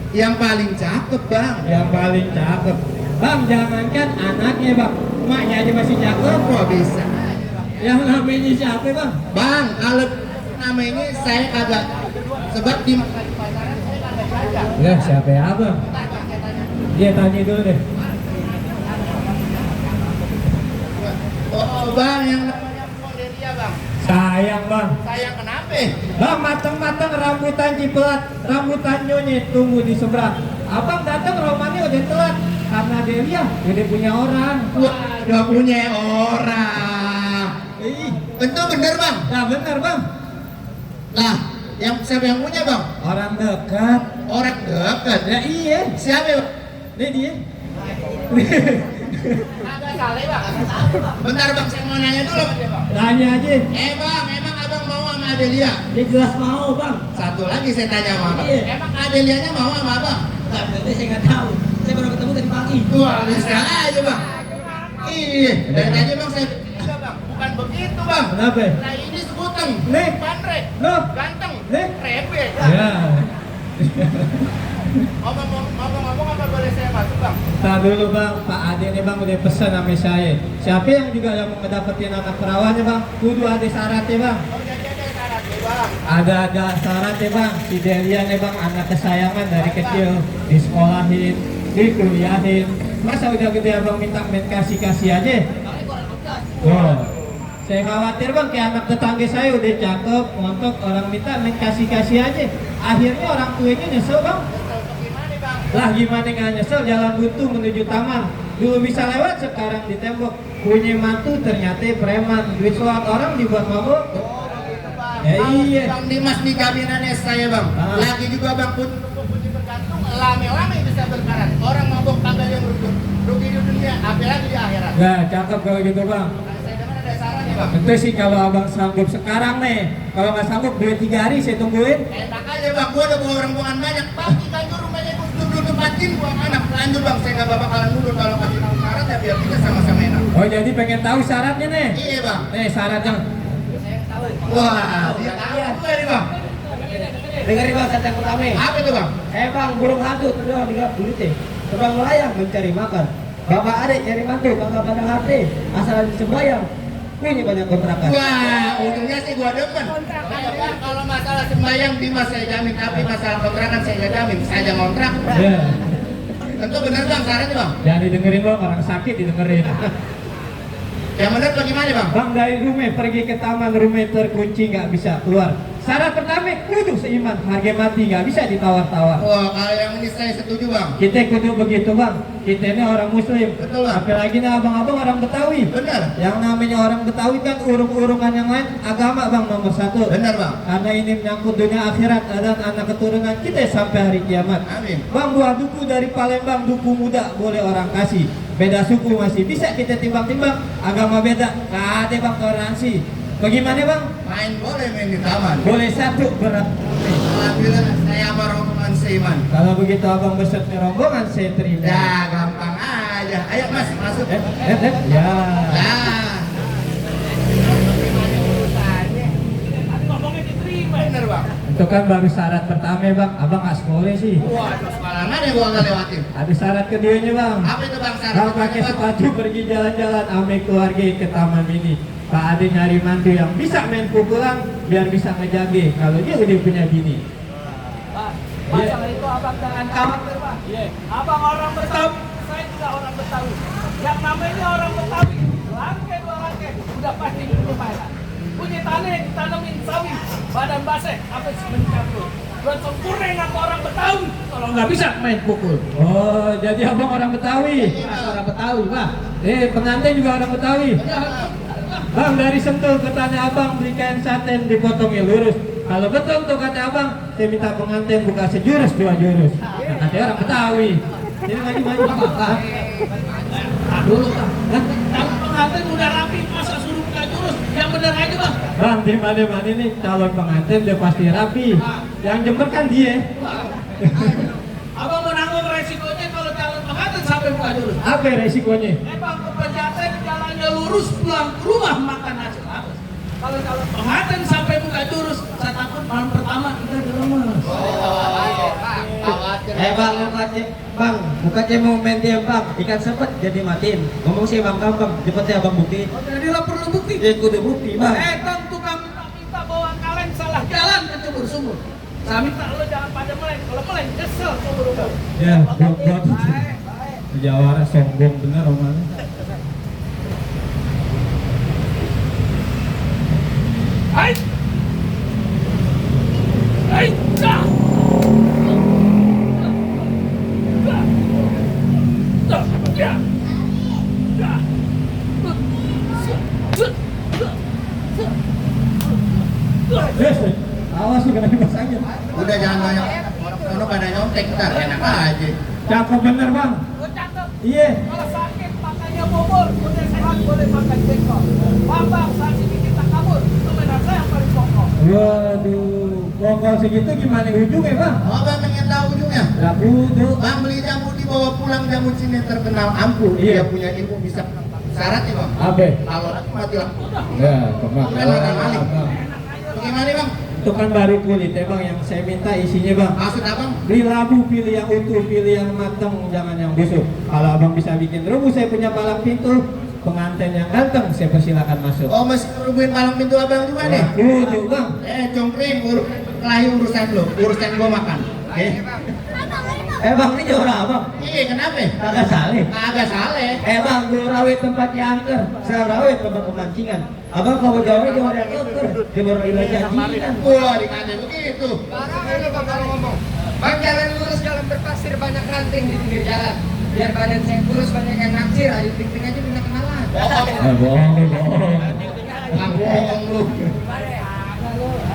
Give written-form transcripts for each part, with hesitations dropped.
Yang paling cakep bang. Yang paling cakep. Bang, jangankan anaknya bang, emaknya aja masih cakep. Kok bisa? Yang namanya siapa bang? Bang, kalau nama ini saya kagak, sebab di Ya siapa ya abang? Dia tanya dulu deh. oh bang, yang namanya Cordelia bang. Sayang bang. Sayang kenapa? Bang, mateng-mateng rambutan ciprat, rambutan nyonyet tunggu di seberang. Abang datang romannya udah telat karena Delia udah punya orang. Wah, udah punya orang. Ih, Tentu bener bang. nah bener bang. Lah, yang siapa yang punya bang? Orang dekat. Orang dekat. Ya iya. Siapa bang? Ini dia. Agak salah bang. Bentar bang, saya mau nanya dulu sama dia bang. Tanya aja. Bang, emang abang mau sama Adelia? Dia jelas mau bang. Satu lagi saya tanya sama abang. Iya. Emang Adelianya mau sama abang? Enggak, berarti saya nggak tahu. Saya baru ketemu tadi pagi. Wah, bisa aja bang. Iya, dari tadi bang saya enggak bang, bukan begitu bang. Kenapa? Nah ini sekuteng, Nih. pandrek, Loh. ganteng, Nih. rebe. Ya. Ngomong-ngomong apa boleh saya masuk bang? Tahan dulu bang, Pak Ade nih bang udah pesan sama saya. Siapa yang juga yang mau ngedapetin anak perawannya bang? Kudu ada syaratnya bang. Oh jadi ada syaratnya bang. Ada syaratnya bang. Si Delia nih bang anak kesayangan dari kecil, disekolahin, dikuliahin. Masa udah gede abang minta main kasih aja? Oh, saya khawatir bang kayak anak tetangga saya udah cakep, montok, orang minta main kasih aja. Akhirnya orang tuanya nyesel bang. Gimana bang? Lah gimana nggak nyesel, jalan buntu menuju taman. Dulu bisa lewat, sekarang di tembok. Punya mantu ternyata preman. Duit soal orang dibuat mabuk. Oh begitu bang. Ya iya. Bang Dimas di kabinannya saya bang. Ah. Lagi juga bang kunci bergantung, lame-lame bisa berkarat. Orang mabuk kagak yang rugi di dunia, apalagi di akhirat. Nah cakep kalau gitu bang. Nah, saya dengar ada sarannya bang. Itu sih kalau abang sanggup sekarang nih. Kalau nggak sanggup 2-3 hari saya tungguin. Enak aja bang, gua udah bawa orang buangan banyak. Bang, ikan rumahnya gua dulu tempatin buang anak. Lanjut bang, saya nggak bakalan mundur kalau kasih tahu syarat ya biar kita sama-sama enak. Oh jadi pengen tahu syaratnya nih? Iya bang. Nih syaratnya. Wah, dia tahu juga nih bang. Dengerin bang syarat yang pertama. Apa itu bang? Bang burung hantu terus digarap duitnya. Terbang melayang mencari makan. Bapak adik cari mantu, kagak pada HP, asal ada sembayang. Ini banyak kontrakan. Wah, untungnya sih gua demen. Nah, bang, kalau masalah sembahyang Dimas saya jamin, tapi masalah kontrakan saya nggak jamin. Saya aja ngontrak. Ya. Tentu benar bang syaratnya bang. Jangan didengerin bang, orang sakit didengerin. Yang benar bagaimana bang? Bang dari rumah pergi ke taman, rumah terkunci nggak bisa keluar. Syarat pertama kudu seiman, harga mati nggak bisa ditawar-tawar. Wah, kalau yang ini saya setuju bang. Kita kudu begitu bang. Kita ini orang muslim. Betul, Bang. Apalagi nih abang-abang orang Betawi. Benar. Yang namanya orang Betawi kan urung-urungan yang lain agama bang nomor satu. Benar bang. Karena ini menyangkut dunia akhirat dan anak keturunan kita sampai hari kiamat. Amin. Bang buah duku dari Palembang, duku muda boleh orang kasih. Beda suku masih bisa kita timbang-timbang. Agama beda, nggak ada bang toleransi. Bagaimana bang? Main boleh main di taman. Boleh satu berat. Alhamdulillah saya sama rombongan seiman. Kalau begitu abang beserta rombongan saya terima. Ya gampang aja. Ayo mas masuk. Ya. Ya. Ngomongnya diterima. Bener bang. Itu kan baru syarat pertama bang. Abang nggak sekolah sih. Waduh sekolah mana yang gua nggak lewatin? Ada syarat keduanya bang. Apa itu bang syarat? Kalau pakai sepatu pergi jalan-jalan ame keluarga ke taman mini. Pak Ade nyari mantu yang bisa main pukulan biar bisa ngejage kalau dia udah punya bini. Pak, masalah itu abang jangan khawatir pak. Abang orang Betawi, saya juga orang Betawi. Yang namanya orang Betawi, rangke dua rangke, udah pasti di rumah. Punya tanah yang ditanamin sawi, badan basah, apa mencampur. Buat sempurna ngaku orang Betawi, kalau nggak bisa main pukul. Oh, jadi abang orang Betawi. Orang Betawi pak. Pengantin juga orang Betawi. Bang dari Sentul ke Tanah Abang beli kain satin dipotongnya lurus. Kalau betul tuh kata abang, saya minta pengantin buka sejurus 2 jurus. Kata orang Betawi. Ini maju. Dulu pak. Kalau pengantin udah rapi, masa suruh buka jurus? Yang bener aja bang. Bang di mana-mana nih calon pengantin dia pasti rapi. Yang Jember kan dia. Abang menanggung resikonya kalau calon pengantin sampai buka jurus. Apa resikonya? Bang ke pengantin jalannya lurus pulang ke rumah makan nasi rames. Kalau pengantin sampai buka jurus, saya takut malam pertama kita diremes. Khawatir bang, buka cek mau main dia bang, ikan sepet jadi matiin. Ngomong sih bang gampang, cepet ya bang bukti. Jadi lah perlu bukti. Ya kudu bukti bang. Tong tukang minta bawa kalian salah jalan ke sumur. Saya minta lo jangan pada meleng, kalau meleng kesel sumur lo. Ya, goblok. Jawara sombong bener omongan. Hai. Hai. Dah. Dah. Ya. Dah. Awas sih kena kipas angin. Udah jangan banyak orang pada nyontek ntar enak aja. Cakep bener bang. Lo cakep. Iya. Kalau sakit makanya bobor, udah sehat boleh makan jengkol. Bambang sakit dikit tak kabur, itu menasa yang paling pokok. Waduh, bongkol segitu gimana ujungnya bang? Oh bang pengen tahu ujungnya? Gak butuh. Bang beli jamu dibawa pulang, jamu sini terkenal ampuh. Iya. Dia punya ilmu bisa syaratnya bang. Abe. Kalau aku mati lampu. Ya, kemakan. Bagaimana bang? Itu kan baru kulit ya bang, yang saya minta isinya bang. Maksud abang? Beli labu, pilih yang utuh, pilih yang matang, jangan yang busuk. Kalau abang bisa bikin rebus, saya punya palang pintu. Pengantin yang ganteng, saya persilakan masuk. Oh masih ngerubuhin palang pintu abang juga nih? Udah bang. Congkring, kelahi urusan lo, urusan gua makan. Bang, ini juara abang. Iya kenapa? Kagak saleh. Kagak saleh. Bang, gue rawit tempatnya angker. Saya rawit tempat pemancingan. Abang kalau gawe di orang angker, di baru ilah janjian. Wah dikata begitu. Parah ini bang kalau ngomong. Bang jalan lurus jalan berpasir banyak ranting di pinggir jalan. Biar badan saya kurus banyak yang naksir. Ayo piknik aja punya kenalan. Bohong lu, bohong. Bang bohong lu.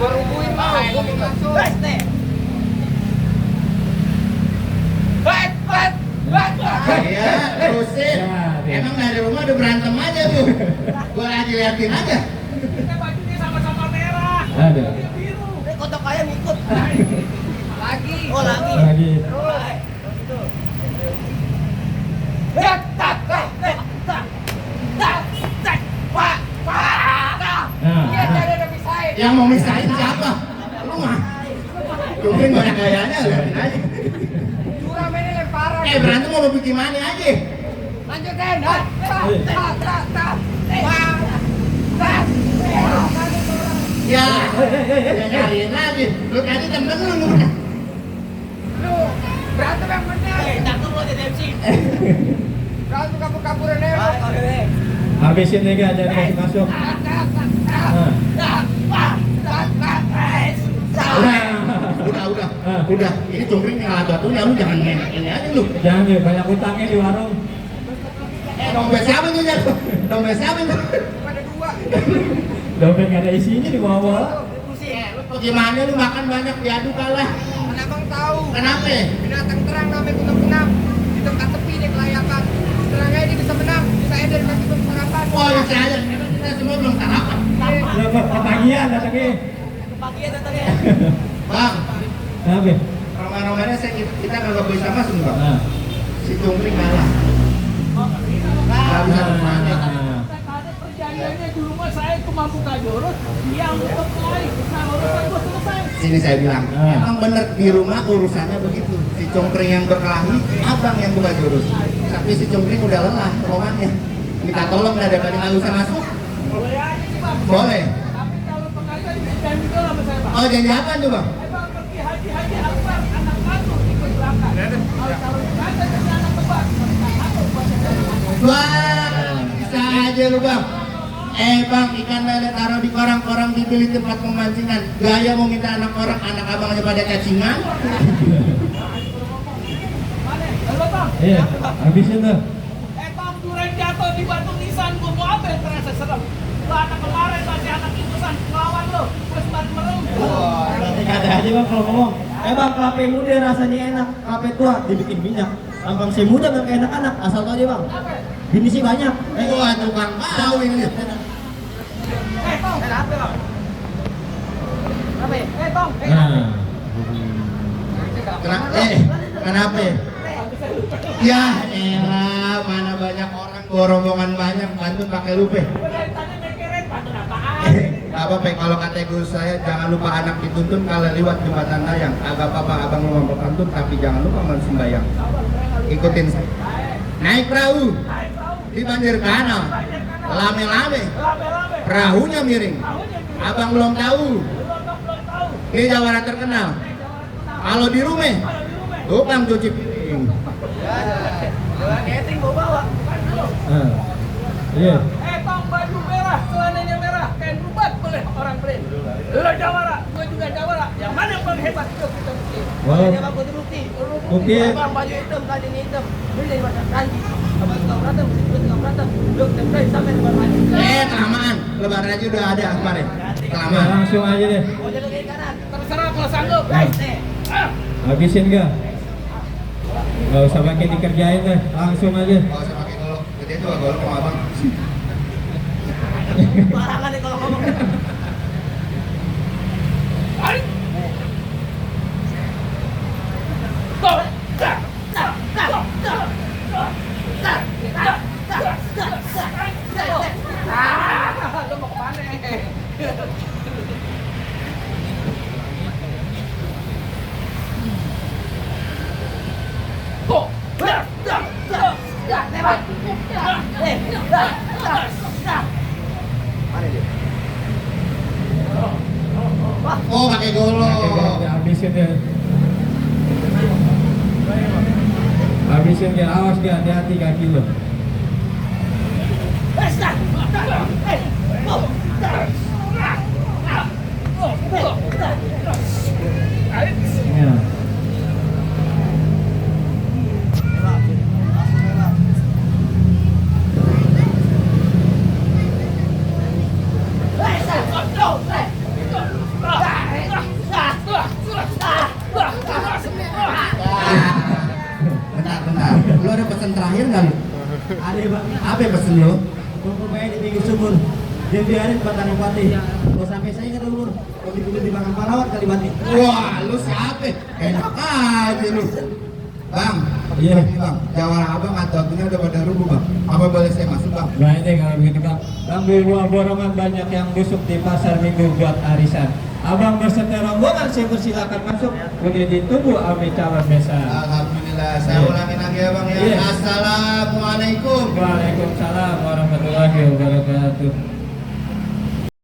Gua rubuhin mau, gua mau masuk. Iya, terusin. Ya, Emang dari rumah udah berantem aja tuh. Gua lagi liatin aja. Kita bajunya sama-sama merah. Ada. Dia biru. Kotak ayam ikut. Lagi. Oh lagi. Lagi. Nah, Yang mau misahin siapa? Lu mah. Cungkring banyak gayanya, liatin aja. Curam ini lemparan. Berantem mau bikin mana aja? Lanjut Den. Ya, ya nyariin lagi. Lu tadi temen lu. Lu berantem yang benar. Cakep lo jadi MC. Berantem kabur-kaburan ya. habisin nih gak jadi kasih masuk. Udah. Ini cungkring ngalah batunya, lu jangan main ini aja lu. Jangan ya, banyak utangnya di warung. Dompet siapa nih Jan? Dompet siapa nih? Ada dua. Dompet gak ada isinya di bawah. Lu gimana lu makan banyak diadu kalah? Mana bang tahu? Kenapa? Binatang terang namanya kunang benang. Di tempat tepi nih kelayakan. Terang aja bisa menang. Bisa eder kaki sarapan. Oh bisa aja, kita semua belum sarapan. Kepagian datangnya. Bang, Kenapa? roman-romannya kita kagak bisa masuk bang. Nah. Si cungkring kalah. Gak bisa kemana. Ada perjanjiannya di rumah saya ke Mampu Kajurus yang untuk lain. Nah urusan gua selesai. Sini saya bilang, emang bener di rumah urusannya begitu. Si cungkring yang berkelahi, abang yang buka jurus. Tapi si cungkring udah lelah romannya. Minta tolong dah daripada nggak usah masuk. Boleh aja sih bang. Boleh. Tapi kalau pengajian janji dulu sama saya bang. Oh janji apa tuh bang? Bang pergi haji akbar anak kandung ikut berangkat. Kalau pengajian jadi anak kembar, anak kandung baca dari Wah, bisa aja lu bang. Bang, ikan lele taruh di korang-korang dibeli tempat pemancingan. Gaya mau minta anak orang, anak abang aja pada cacingan. mana? Halo bang. Iya, habisin tuh. Bang durian jatuh di batu nisan gua mau ambil terasa serem. Lo anak kemarin masih anak ikusan ngelawan lo, terus batu merem. Kata aja bang kalau ngomong. Bang, kafe muda rasanya enak, kafe tua dibikin minyak. Tampang si muda nggak kayak anak-anak, asal tau aja bang. Bini sih banyak. Wah, tukang bau ini. Tong. Kenapa bang? Tong. Nah. Kenapa? Ya elah, mana banyak orang, gua rombongan banyak, bantu pakai lupe. Gua dari tadi mikirin batu apaan. Apa Pak, kalau kata guru saya jangan lupa anak dituntun kalau lewat jembatan layang. Agak apa abang mau berpantun tapi jangan lupa sembahyang. Ikutin saya. Naik perahu di banjir kanal, lame-lame, perahunya miring. Abang belum tahu. Ini jawara terkenal. Kalau di rumah, tukang cuci piring. Catering mau bawa, bukan dulu. Iya. Tong baju merah, celananya merah, kain rubat boleh orang beli. Lo jawara, gue juga jawara. Yang mana yang paling hebat itu kita bukti. Wow. Dia bang gue bukti. Bukti. Abang baju hitam, kainnya hitam. Beli dari macam kanji. Abang tukang berantem, tukang berantem. Dokter Bray sampai lebar lagi. Kelamaan, lebaran aja udah ada kemarin. Ya, Kelamaan. langsung aja deh. Mau jalan kiri kanan. Terserah kalau sanggup. Ya. Ah. Habisin gak? Gak usah pakai dikerjain deh, langsung aja. Kalau usah pakai golok, gede juga golok sama abang. Barangan nih kalau ngomong. Tarik. Go. Dah. Dah. Dah. Dah. Dah. Dah. Lu mau kemana? Go. Dah. Dah. Dah. Dah. Lewat. Dah. Dah. Dah. Dah. Oh, pakai golok. Habisin deh. Habisin gak, awas gak, hati-hati kaki lo. Ya. Bentar. Lu ada pesan terakhir nggak lu? Ada bang, Apa yang pesen lu? pokoknya di pinggir sumur. Dia biarin petani pati. Kalau sampai saya ke dulu, kalau dibunuh di makan pahlawan kali mati. Wah, lu siapa? Enak aja lu. Bang, Iya. Bang, jawara abang ataunya udah pada rubuh bang. Apa boleh saya masuk bang? Baik deh kalau begitu Bang. Bang beli buah borongan banyak yang busuk di pasar minggu buat arisan. Abang berserta rombongan saya persilakan masuk. Udah ditunggu Ami calon besan. Alhamdulillah, saya Iya. ulangin lagi ya bang ya. Iya. Assalamualaikum. Waalaikumsalam warahmatullahi wabarakatuh.